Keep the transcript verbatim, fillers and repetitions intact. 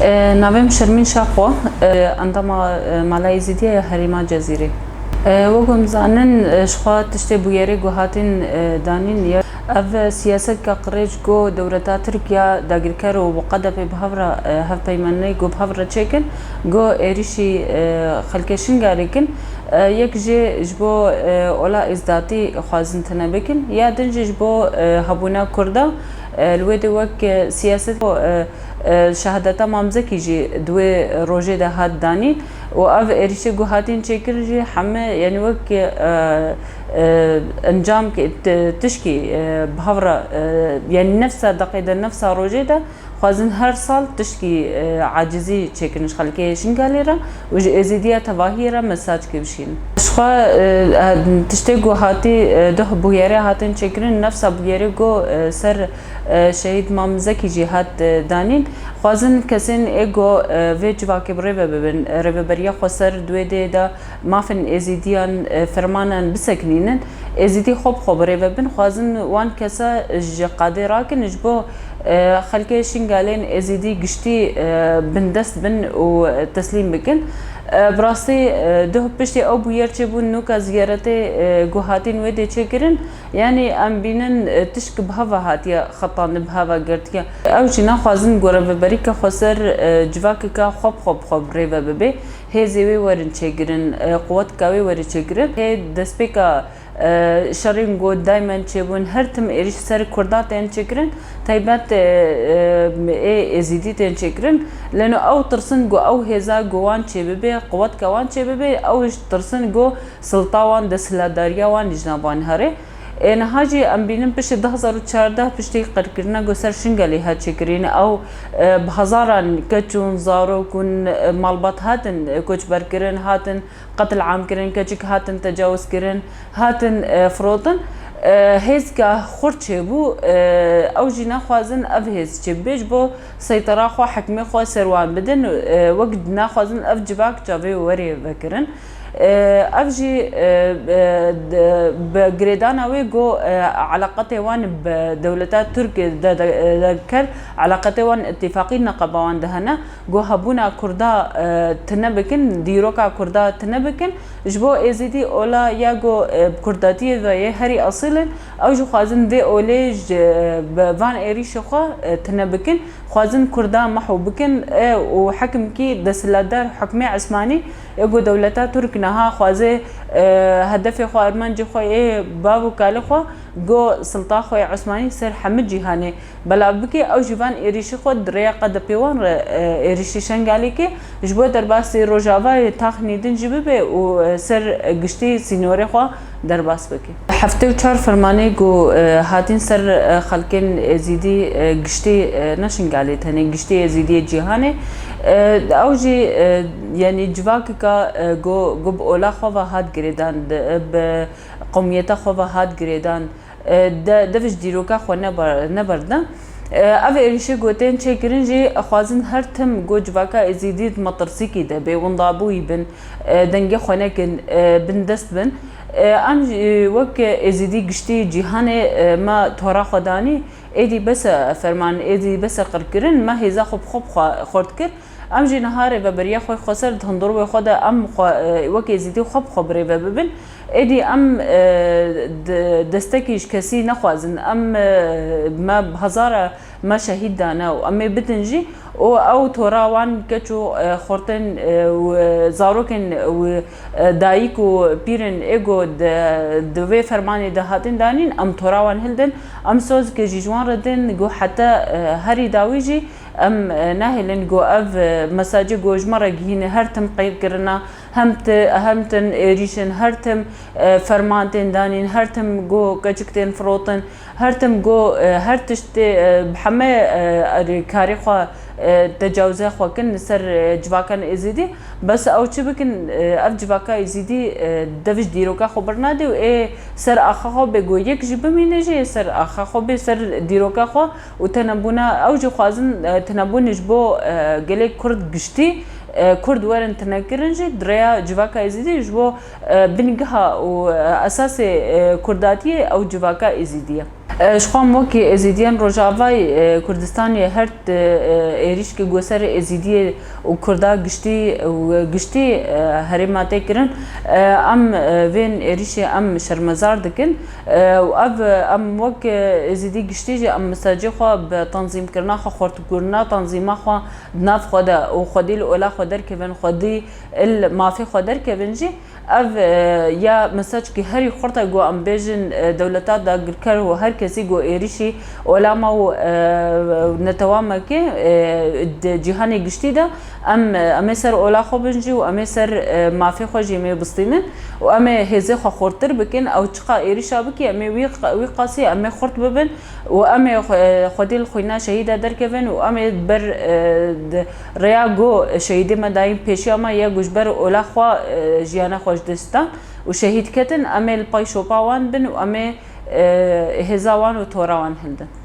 E, navê min Şermîn Şaxwa, e, endama, e, Mala Êzîdiya ya Herêma Cezîrê. E, wek hûn zanin, e, ji xwe tiştê bûyerê ku hatin, e, danîn ya ev siyasetka qirêj ku dewleta Tirk ya dagirker û bi K D P bi hev re, e, hevpeymanî ku bi hev re çêkin, ku êrîşî, e, xelkê Şingalê kin, e, yek jê ji bo, e, ola êzdatî xwazin tune bikin, ya din jî ji bo, e, hebûna Kurda, e, li wê de wek, e, siyaset, e, e, şehadeta Mam Zekî jî di wê rojê de hat danîn û ev êrîşê ku hatin çêkirin jî heme, yanî wek, e, e, encam ki-, ti-, tişkî, e, bi hev re, e, yanî nefsa deqê de, nefsa rojê de xwazin her sal tişkî, e, acizî çêkirin ji xelkê Şingalê re û ji Êzîdiya tevahiyê re mesajkê bişînin. Ji xwe, e, e, tiştê ku hatî, e, duh bûyerê hatin çêkirin, nefsa bûyerê ku, e, ser, e, şehîd Mam Zekî jî hat, e, danîn. Xwazin kesên ê ku, e, vê civakê bi rê ve bibin, e, rêveberiya xweser di wê dê de mafên Êzîdiyan, e, fermanan bisekinînin, Êzîdî xwe bi xwe bi rê ve bin, xwazin wan kesa ji qadê rakin, ji bo, e, xelkê Şingalên Êzîdî giştî, e, bindest bin û teslîm bikin. E, bi rastî, e, duh piştî ew bûyer çêbûn, nûka ziyaretê, e, ku hatîn wê dê çêkirin, yanî em bînin, e, tişk bi heva hatiye xetandin, bi heva girtiye. Ew jî naxwazin ku rêveberîka xweser, e, civakeka xwe bi xwe bi xwe bi rê ve bibe. Hêzê wê werin çêkirin, e, quwetka wê were çêkirin. Hê destpêka, e, şerên ku daymen çêbûn, her tim êrîş ser Kurda tên çêkirin, taybet, e, e, ê Êzîdî tên çêkirin. Leno ew tirsin ku ew hêza ku wan çêbibe, quwetka wan çêbibe, ew ji tirsin ku silta wan, desthilatdariya wan jî ji nav wan here. Ê niha jî em bînin piştî du hezar û çardeh, piştî qirkirina ku ser Şingalê hat çêkirin, ew, e, bi hezaran keç û zarok û, e, malbat hatin, e, koçberkirin, hatin qetil am kirin, keçik hatin tecawizkirin, hatin, e, firotin. E, hêzka xurt çêbû, e, ew jî naxwazin ev hêz çêbibe, ji bo seytera xwe, hikmê xwe ser wan bidin, e, wek naxwazin ev civak çavê werê vekirin. E, ev jî, e, e, de, bi girêdana wê ku, e, eleqetê wan bi dewleta Tirk de, de, de ker, eleqetê wan îtîfaqî neqeba wan de hene, ku hebûna Kurda, e, tune bikin, dîroka Kurda tune bikin, ji bo Êzîdî ola ya ku, e, bi Kurdatiyê ve yê herî esîl in, ew jî xwazin vê olê ji, bi van êrîşê xwe, e, tune bikin. Xwazin Kurda mehw bikin, e, û hikimkî desthilatdar hikmê Esmanî, e, ku dewleta Tirk niha xwaze, e, hedefê xwe, armancê xwe, ê bav û kalê xwe, ku silta xwe yê Esmanî ser hemî cîhanê belav bike, ew jî van êrîşî xwe di rêya K D P wan re, e, êrîşî Şengalê ke, ji bo derbasî Rojavayê taxnî din jî bibe û, e, ser giştî sînorê xwe derbas bike. Heftê û çar fermanê ku, e, hatin ser, e, xelkên Êzîdî, e, giştî, e, ne Şingalê tenê, giştî Êzîdiyê cîhanê, e, ew jî, e, yanî civakeka, e, ku, ku bi ola xwe ve hat girêdan, di, e, bi qewmiyeta xwe ve hat girêdan, e, de, dev ji dîroka xwe neber-, neberda. E, ev êrîşê ku tên çêkirin jî, xwazin her tim ku civaka Êzîdî di metirsîkî de bê, windabûyî bin, e, dengê xwe nekin, e, bindest bin. E, em jî wek Êzîdî giştî cîhanê, e, me tora xwe danî, êdî bes e ferman, êdî bes e qirkirin, me hêza xwe bi xwe bi xwe xurt kir. Em jî niha rêveberiya xwe xweser di hundirê xwe de em xwe, e, wek Êzîdî xwe bi xwe bi rê ve bibin. Êdî em, e, de-, destekî ji kesî nexwazin. Em, e, me bi hezara me şehîd dane û em ê bidin jî û ew tora wan keç û, e, xortên, e, û, e, zarokên û, e, dayik û pîrên ê ku di, di vê fermanê de hatin danîn, em tora wan hildin. Em sozike jî ji wan re din ku heta, e, herî dawî jî em, e, nahêlin ku ev, e, mesajê ku ji me re gihîne her tim qeyrkirina, hem ti-, hem tin êrîşin, her tim, e, ferman tên danîn, her tim ku keçik tên firotin, her tim ku, e, her tişt tê, e, bi heme, e, karê xwe, e, tecawizê xwe kin li ser, e, civakan Êzîdî. Bes ew çi bikin, e, ev civaka Êzîdî, e, dev ji dîroka xwe birnadê û ê ser axa xwe bê ku yek jî bimîne jî, ê ser axa xwe bê, ser dîroka xwe û tenebûna ew jî xwazin, e, tenebûnê ji bo, e, gelê Kurd giştî, e, Kurd werin tinekirin jî di rêya civaka Êzîdî ji bo, e, bingeha û, e, esasê, e, Kurdatiyê ew civaka Êzîdî ye. Ji xwe em wekî Êzîdiyên Rojavayê Kurdistanê her êrîşkî ku ser Êzîdiyê û Kurda giştî û giştî herêma tê kirin, em vên êrîşê em şermezar dikin û ev em wek Êzîdî giştî jî em mesajê xwe bi tanzîmkirina xwe, xurtkirina tanzîma xwe di nav xwe de û xwedî li ola xwe derkevin, xwedî li mafê xwe derkevin jî, ev ya mesajkî herî xurt e ku em bêjin dewleta dagirker û her kesî ku êrîşî ola ma û netewa me ke di cîhanê giştî de, em em ê ser ola xwe bin jî û em ê ser mafê xwe jî em ê bistînin û em ê hêzê xwe xurttir bikin. Ew çiqa êrîşa bikî, em ê wî wî qasî em ê xurt bibin û em ê xwedî li xwîna şehîda derkevin û em ê ber rêya ku şehîdê me dayîn pêşiya me ya ku ji ber ola xwe jiyana xwe ji dest dan û şehîd ketin, em ê li pay şopa wan bin û em ê hêza wan û tora wan hildin.